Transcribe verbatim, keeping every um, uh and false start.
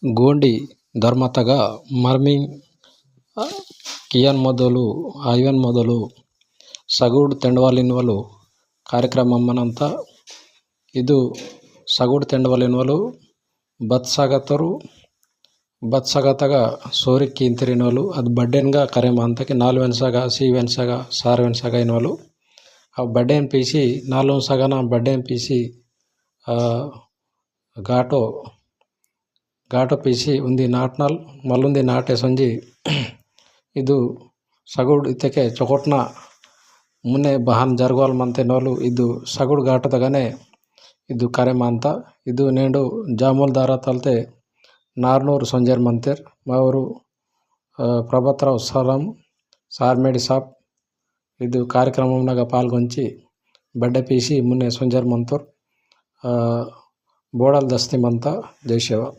गोंडी धर्मतगा मर्मिंग, आ, कियन मोदलु, आयवन मोदलु सगुड तेंडवाल इनवलु कार्यक्रम मन्नंता। इदु सगुड तेंडवाल इनवलु बत्सागतरु, बत्सागतगा सोरिक किंतिरिनोलु अद बड्डेनगा करे मांता कि नालवेन सगा, सीवेन सगा, सारवेन सगा इनोलु। अब बड्डेन पीसी, नालवेन सगाना बड्डेन पीसी, आ, गाटो, गाटो पीसी उन्दी नाटनल, मलुन्दी नाटे संजी, इदु सगुड इत्तेके चोकोटना मुने बहान जरगवाल मंते नोलु इदु सगुड गाटो दगने इदु करे मांता। इदु नेंडु जामुल दारा तलते नारनूर संजर मंतेर मावरु, अ, प्रभातराव सारम, सारमेडी साप इदु कार्यक्रम नगा पाल्गोंची बड्डे पीसी मुने संजर मंतोर, अ, बोडल दस्ती मंता। जय सेवा।